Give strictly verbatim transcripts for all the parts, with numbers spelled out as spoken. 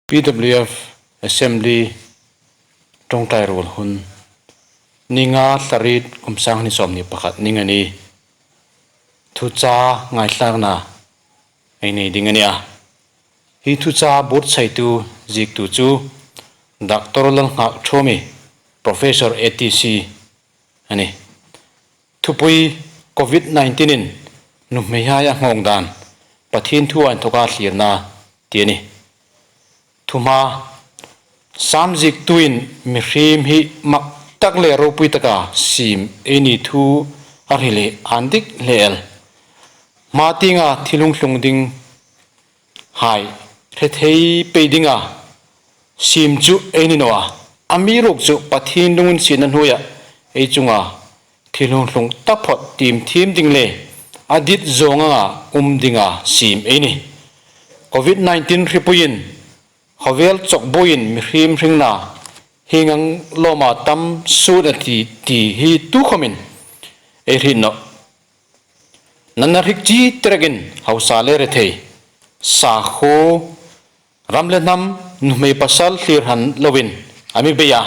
P W F Assembly ṭawngṭai ruol hun, ni nga thla riet kum sang hni sawmhni pakhat ning a nih. Thuchah ngaithlakna ei nei ding a nih a. Hi thuchah buotsaitu, ziektu chu Doctor Lalnghakthuami, Professor A T C a nih. Thupui: Covid nineteen-in nuhmeihai a nghawng dan, Pathien thua inthawka thlirna ti a nih. Thuhma: Sam ziektuin mihriem hi mak tak le ropui taka siem ei ni thu a hril hi ân dik hle el. Hma tienga thil hung tlung ding hai hre thei pei dinga siem chu ei ni naw a. Amiruokchu Pathien lunginsietna hnuoia ei chunga thil hung tlung taphawt tiem thiem ding le a dit zawng anga um dinga siem ei nih. Covid nineteen hripuiin khawvel chawk buoiin mihriem hringna hieng ang lawma tam suot a tih ti hi tukhawmin ei hriet nawh. Nana hrik chi terekin hausa le rethei, sakhuo, ram le hnam, nuhmei pasal thlir hran loin a mi bei a.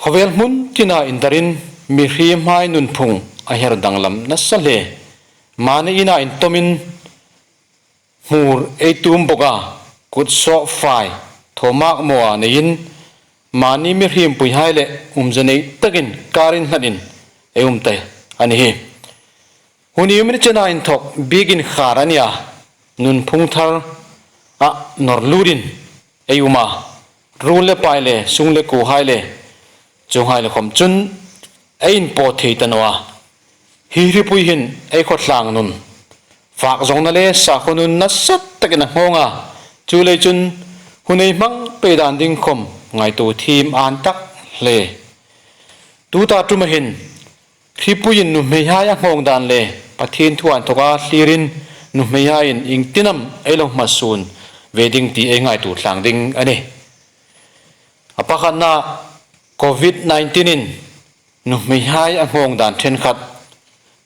Khawvel hmun tina indarin mihriemhai nunphung a her danglam nasa hle. Mani ina intawmin hmur ei tum bawk a, kut sawh fai, thaw mak maw a neiin, mani mihriempuihai le umzie nei takin kar inhlatin ei um ta a ni hi. Hun iemani chena inthawk biekin khar a nia, nunphung thar a nawr lutin ei um a, ruol le pai le sung le kuohai le chuonghai le khawm chun ei inpaw thei ta naw a. Hi hripui hin ei khawtlang nun, fak zawngna le sakhuo nun nasa takin a nghawng a, chuleiin chun hun ei hmang pei dan ding khawm ngaituo thiem ân tak hle. Tuta ṭuma hin hripuiin nuhmeihai a nghawng dan le Pathien thua inthawka thlirin nuhmeihaiin iengtin am ei lo hmasuon ve ding ti ei ngaituo tlang ding a nih. A pakhatna, Covid nineteen-in nuhmeihai a nghawng dan ṭhenkhat.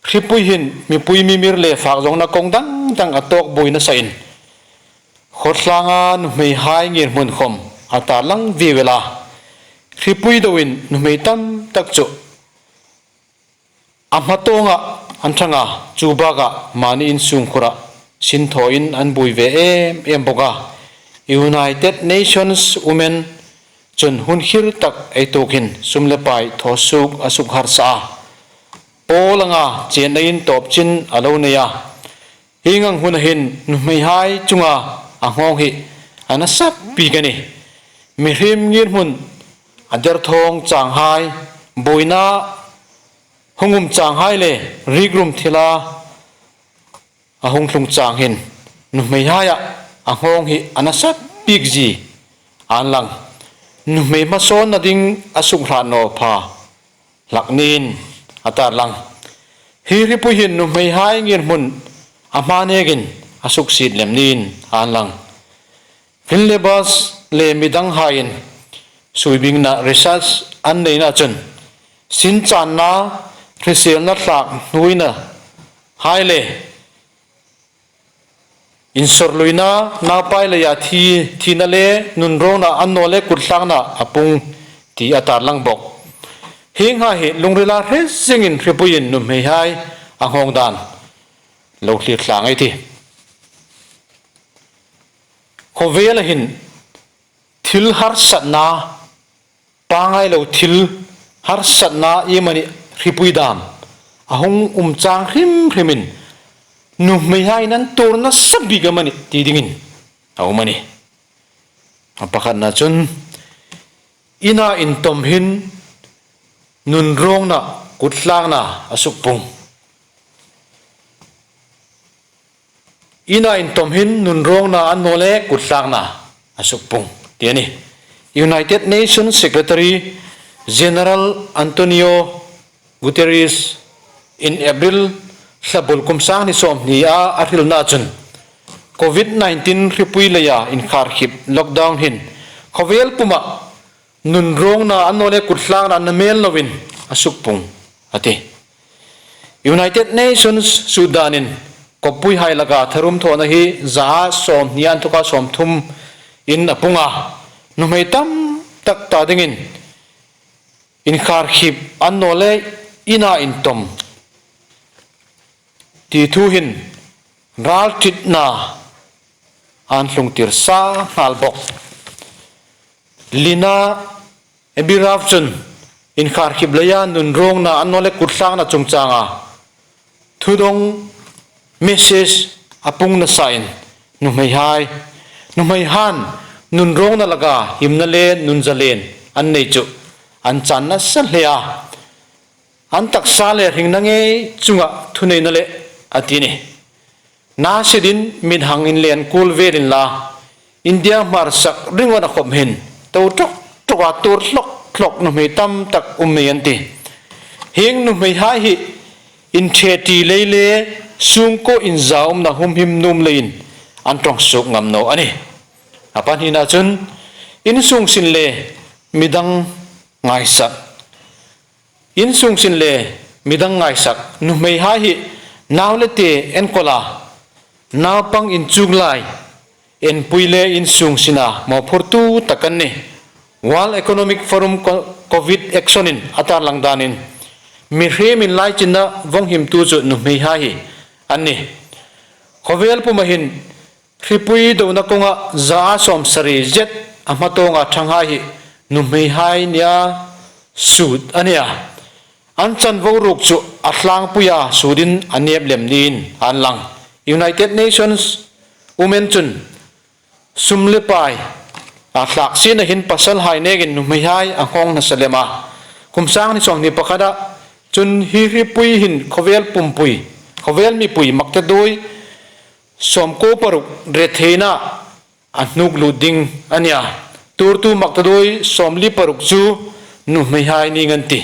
Hripui hin mipui mimir le fak zawngna kawng dang dang a tawk buoi nasain, khawtlanga nuhmeihai ngirhmun khawm a tarlang vieu el a. Hripui doin nuhmei tam tak chu a hmatawnga an ṭhang a, chu bakah mani insungkhura sinthawin an buoi ve em em bawk a. United Nations Women chun hun khir tak ei tuok hin sum le pai thaw suok a suk harsa a. Pawl anga chenna in tawp chin a lo nei a. Hieng ang huna hin nuhmeihai chunga a nghawng hi a nasa bik a nih. Mihriem ngirhmun a derthawng changhai, buoina hung um changhai le rikrum thila a hung tlung chang hin nuhmeihaia a nghawng hi a nasa bik zie ân lang. Nuhmei hmasawnna ding a suk hrat naw pha hlak niin a tarlang. Hi hripui hin nuhmeihai ngirhmun a hma nekin a suksiet lem niin ân lang. Finlay Bus le midanghaiin suibingna research an neina chun, sinchanna, hriselna thlak hnuoina hai le insawrluina, naupai leia thi, thina le nunrâwngna annawleh kutthlâkna a pung ti a tarlang bawk. Hienghai hi lungrila hre zingin hripuiin nuhmeihai a nghawng dân lo thlir tlang ei tih. Khawvela hin thil harsatna, pangngai lo thil harsatna iemani hripui dâm a hung um chang hrim hrimin nuhmeihaiin an tuor nasa bik amanih ti dingin a um a nih. A pakhatna chun, ina intawm hin nunrâwngna kutthlâkna a suk pung. Ina intawm hin nunrâwngna annawleh kutthlâkna a suk pung ti a nih. United Nations Secretary General Antonio Guterres-in April thla bul kum sâng hni sawmhni a a hrilna chun, Covid nineteen hripui leia inkhârkhip lockdown hin khawvel puma nunrâwngna annawleh kutthlâkna a na mêl loin a suk pung a tih. United Nations sukdânin kawppuihai laka tharum thawna hi zaa sawmhni inthoka sawmthum in a pung a. Nuhmei tam tak ta dingin inkharkhip annawleh ina intawm ti thu hin ralṭitna an hlungtir sa nghal bawk. Lina Ebirav chun inkharkhip leia nunrâwngna annawleh kutthlâkna chungchânga thudawng message a pung nasain nuhmeihai, nuhmeihaiin nunrâwngna laka himna le nunzalen an nei chu an chân nasa hle a. An taksa le hringna ngei chunga thuneina le a ti ni. Nasidin mithang inlen kul vel inla, India hmarsak ringawt a khawm hin to ṭawk ṭawka tuor hlawk hlawk nuhmei tam tak um mei an ti. Hieng nuhmeihai hi inṭhe ti lei le sungkuo inzaumna humhim nuom leiin an ṭawng suok ngam naw a nih. A pahnina chun insung sin le midang ngaisak. Insung sin le midang ngaisak nuhmeihai hi nau le te enkawl a, naupang inchuk lai enpui le insung sina mawphurtu tak an nih. World Economic Forum Co-, COVID action-in a tarlang danin mihriem inlaichinna vawng himtu chu nuhmeihai hi an nih. Khawvel puma hin hripui dona kawnga zaa sawmsari zet a hmatawnga ṭhanghai hi nuhmeihai nia sut a nih a. An chanvo ruok chu a tlangpuia sutin a nep lem niin an lang. United Nations Women chun sum le pai a thlak sina hin pasalhai nekin nuhmeihai a nghawng nasa lem a. Kum sanghni sawmhni pakhata chun hi hripui hin khawvel pumpui, khawvel mipui maktaduoi sawmkuo paruk retheina a hnuk lut ding a nih a. Tuortu maktaduoi sawmli paruk chu nuhmeihai ning an tih.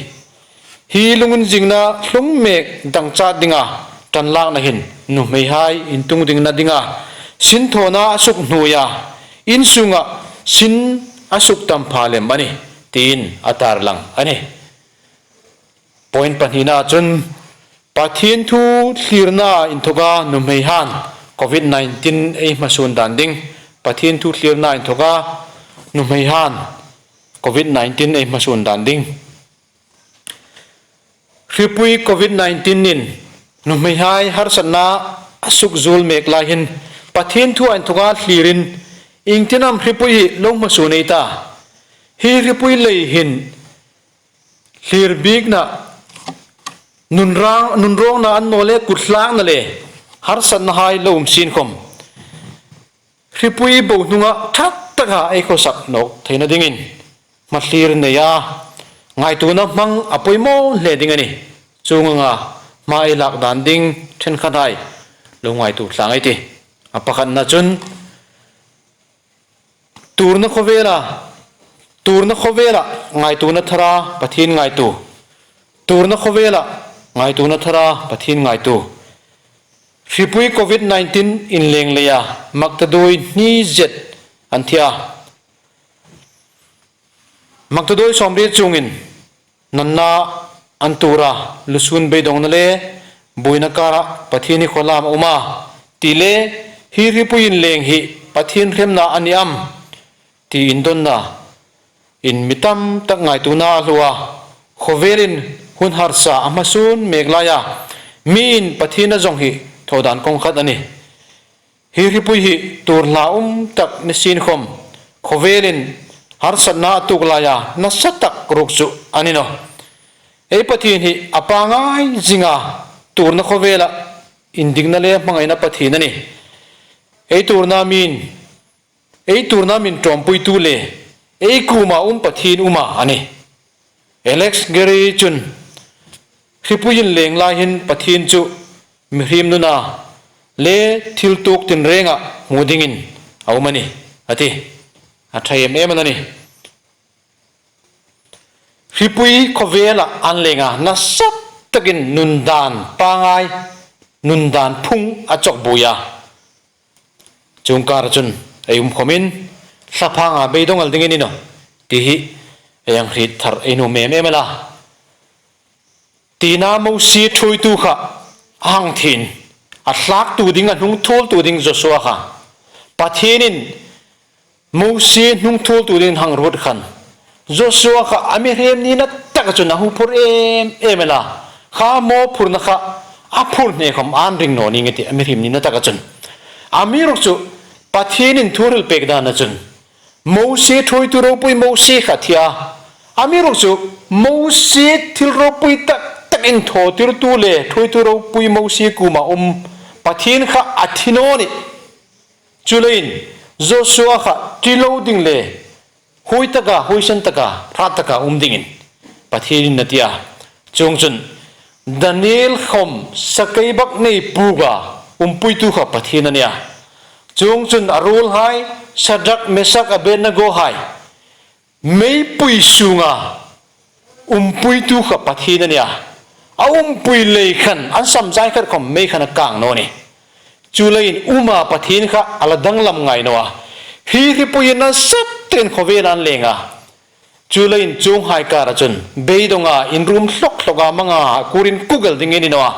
Hi lunginzingna hlung mek dangchat dinga ṭanlakna hin nuhmeihai intung dingna dinga sinthawna a suk hnuoia insunga sin a suk tam pha lem a nih tiin a tarlang a nih. Point pahnina chun Pathien thu thlirna inthoka nuhmeihaiin COVID nineteen ei hmasuon dan ding. Pathien thu thlirna inthoka nuhmeihaiin COVID nineteen ei hmasuon dan ding. Hripui COVID nineteen-in nuhmeihai harsatna a suk zuol mek lai hin Pathien thu inthoka thlirin iengtin am hripui hi lo hmasuon ei ta. Hi hripui lei hin thlir bikna, nunrang, nunrâwngna annawleh kutthlâkna le harsatnahai lo um sien khawm hripui bo hnunga ṭha taka ei khawsak nawk theina dingin hmathlir neia ngaituona hmang a poimaw hle ding a nih. Chuong anga hma ei lak dan ding ṭhenkhathai lo ngaituo tlang ei tih. A pakhatna chun tuorna khawvela, tuorna khawvela ngaituona thara Pathien ngaituo. Tuorna khawvela ngaituona thara Pathien ngaituo. Hripui COVID nineteen inleng leia maktaduoi hni zet an thi a. Maktaduoi sawmriet chungin natna an tuor a, lusun beidongna le buoina kara Pathien hi khawlam a um a, ti le hi hripui inleng hi Pathien hremna a ni am ti indonnain mi tam tak ngaituona a hluo a. Khawvelin hun harsa a hmasuon mek laia miin Pathien a zawng hi thaw dan kawng khat a nih. Hi hripui hi tuor hlaum tak ni sien khawm khawvelin harsatna a tuok laia nasa tak ruok chu a ni nawh. Ei Pathien hi a pangngai zinga tuorna khawvela indikna le hmangaina Pathien a nih. Ei tuorna miin, ei tuorna miin ṭawmpuitu le ei kuoma um Pathien uma a nih. Alex Gary chun hripui inleng lai hin Pathien chu mihriem nuna le thil tuok tinrenga hmu dingin a um a nih, a ti. A ṭha em em a nih. Hripui khawvela an lenga nasa takin nundan pangngai, nundan phung a chawk buoi a. Chuong kara chun ei um khawmin thlaphanga beidong el dingin a ni nawh ti hi ei hang hriet thar ei nuom em em el a. Tina Mosie ṭhuoitu kha a hang thin, a thlaktu ding, a hnungthuoltu ding Joshua kha Pathienin Mosie hnungthuoltu ding hang ruot khan, Joshua kha a mihriem nina taka chun a hung phur em em el a. Kha mawphurna kha a phur hne khawm an ring naw ning a tih, a mihriem nina taka chun. Amiruokchu Pathienin thu hril pek dana chun Mosie ṭhuoitu ropui Mosie kha thi a. Amiruokchu Mosie thil ropui tak tak inthawtirtu le ṭhuoitu ropui Mosie kuoma um Pathien kha a thi naw nih. Chuleiin Joshua kha ṭi lo ding le huoi taka, huoisen taka, hrat taka um dingin Pathienin a ti a. Chuongchun Daniel khawm sakeibaknei puka umpuitu kha Pathien a nih a. Chuongchun a ruolhai Shadrach, Meshach, Abednego hai meipui sunga umpuitu kha Pathien a nih a. A umpui lei khan an sam zai khat khawm mei khan a kang naw nih. Chuleiin uma Pathien kha a la danglam ngai naw a. Hi hripuiin nasat takin khawvel an leng a. Chuleiin chuonghai kara chun beidonga inrum hlawk hlawka manga kurin kuk el ding a ni naw a.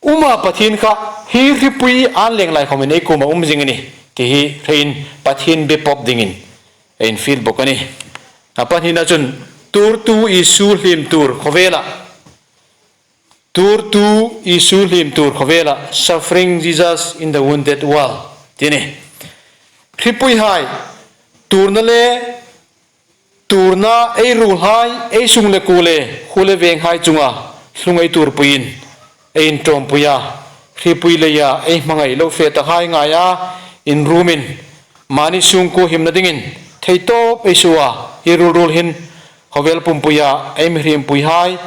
Uma Pathien kha hi hripui an leng lai khawmin ei kuoma um zing a nih ti hi hrein Pathien be pawp dingin ei infiel bawk a nih. A pahnina chun tuortu Isu hliem tuor khawvela, tuortu Isu hliem tuor khawvela, Suffering Jesus in the Wounded World ti a nih. Hripuihai tuorna le tuorna ei ruolhai, ei sung le kuo le, khuo le venghai chunga hlung ei tuorpuiin ei inṭawmpui a, hripui leia ei hmangai lo fe tahai ngaia inrumin mani sungkuo himna dingin theitawp ei suo a, hi ruol ruol hin khawvel pumpuia ei mihriempuihai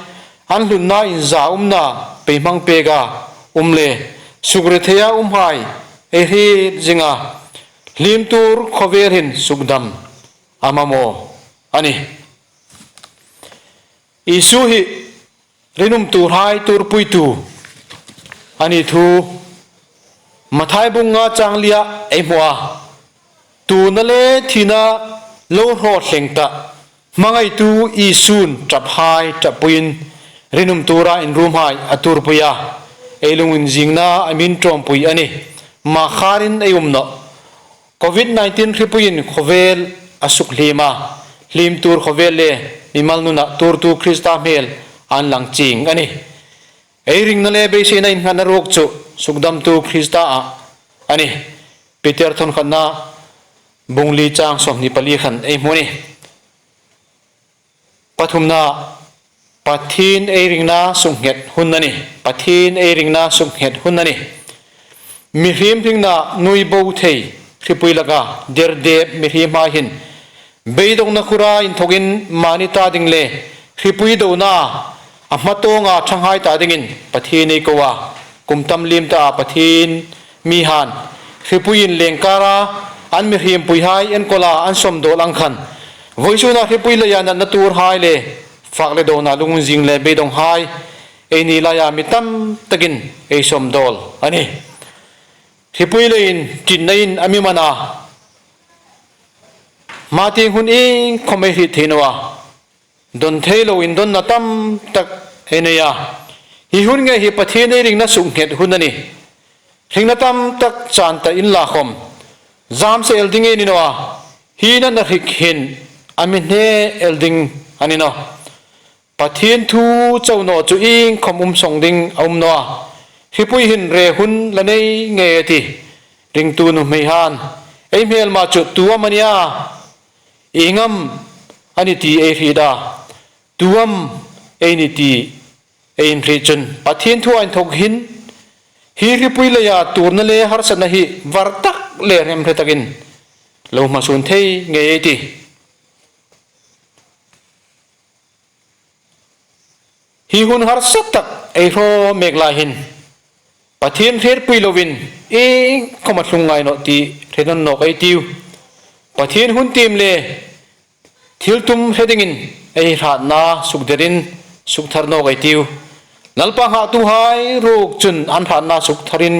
an hlutna inza umna peihmang peka um le sukretheia umhai ei hriet zinga hliem tuor khawvel hin sukdam a mamaw a nih. Isu hi rinum tuorhai tuorpuitu a ni thu Mathai bung nga chang lia ei hmu a. Tuorna le thina lo hraw thleng ta hmangaitu Isun ṭaphai ṭappuiin rinum tuora inrumhai a tuorpui a. Ei lunginzingna a mi inṭawmpui a nih. Makharin ei um nawh. Covid nineteen hripuiin khawvel a sukhliem a, hliem tuor khawvel le mimal nuna tuortu Krista hmel an lang chieng a nih. Ei ringna le beiseina innghatna ruok chu sukdamtu Krista a nih. Peter thawnkhatna bung li chang sawmhni pali khan ei hmu a nih. Pathumna, Pathien ei ringna suknghet hun a nih. Pathien ei ringna suknghet hun a nih. Mihriem hringna nuoi bo thei hripui laka derdep mihriemhai hin beidongna khura inthokin mani ta ding le hripui dona a hmatawnga ṭhanghai ta dingin Pathien ei ko a. Kum tam liem ta a Pathien mihan hripuiin lengkara an mihriempuihai enkawla an sawmdawl ang khan vawisuna hripui leia natna tuorhai le fak le dona lunginzing le beidonghai ei ni laia mi tam takin ei sawmdawl a nih. Hripui leiin ṭitnain a mi man a, hmatieng hun iengkhawm ei hriet thei naw a, dawn thei lo indawnna tam tak ei nei a. Hi hun ngei hi Pathien ei ringna suknghet hun a nih. Hringna tam tak chan ta inla khawm zamse el ding ei ni naw a, hi natna hrik hin a mi hne el ding a ni nawh. Pathien thu chau naw chu iengkhawm um sawng ding a um naw a. Hripui hin re hun la nei ngei a tih. Ringtu nuhmeihan ei hmelma chu tu am a nia, ieng am a ni ti ei hriet a, tu am ei ni ti ei inhriet chun Pathien thua inthok hin hi hripui leia tuorna le harsatna hi var tak le remhre takin lo hmasuon thei ngei ei tih. Hi hun harsa tak ei hraw mek lai hin Pathien hrietpui loin iengkhawm a tlung ngai nawh ti hre nawn nawk ei tiu. Pathien hun tiem le thil tum hre dingin ei hratna sukderin sukthar nawk ei tiu. Lalpa nghaktuhai ruok chun an hratna suktharin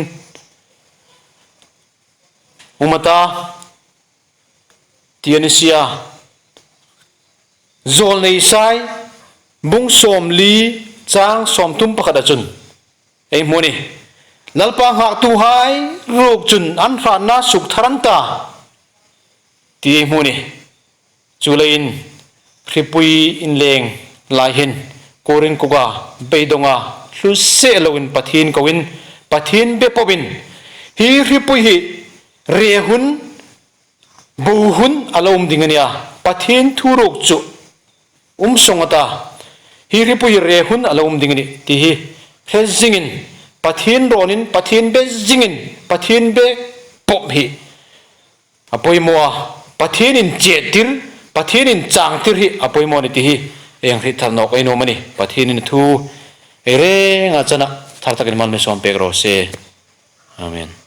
um a ta ti a ni si a. Zawlnei Isai bung sawmli chang sawmthum pakhata chun ei hmu a nih. Lalpa nghaktuhai ruok chun an hratna sukthar an ta, ti ei hmu a nih. Chuleiin hripui inleng lai hin kurin kuka beidonga hlutseh loin Pathien koin, Pathien be popin, hi hripui hi re hun, bo hun a lo um ding a nia, Pathien thu ruok chu um sawng a ta, hi hripui hi re hun a lo um ding a nih ti hi hre zingin, Pathien rawnin, Pathien be zingin, Pathien be pop hi a poimaw a, Pathien inchêttir, Pathien inchangtir hi a poimaw a nih ti hi ei hang hriet thar nawk ei nuom a nih. Pathienin thu ei renga chena thar takin mal mi sawm pek raw se. Amen.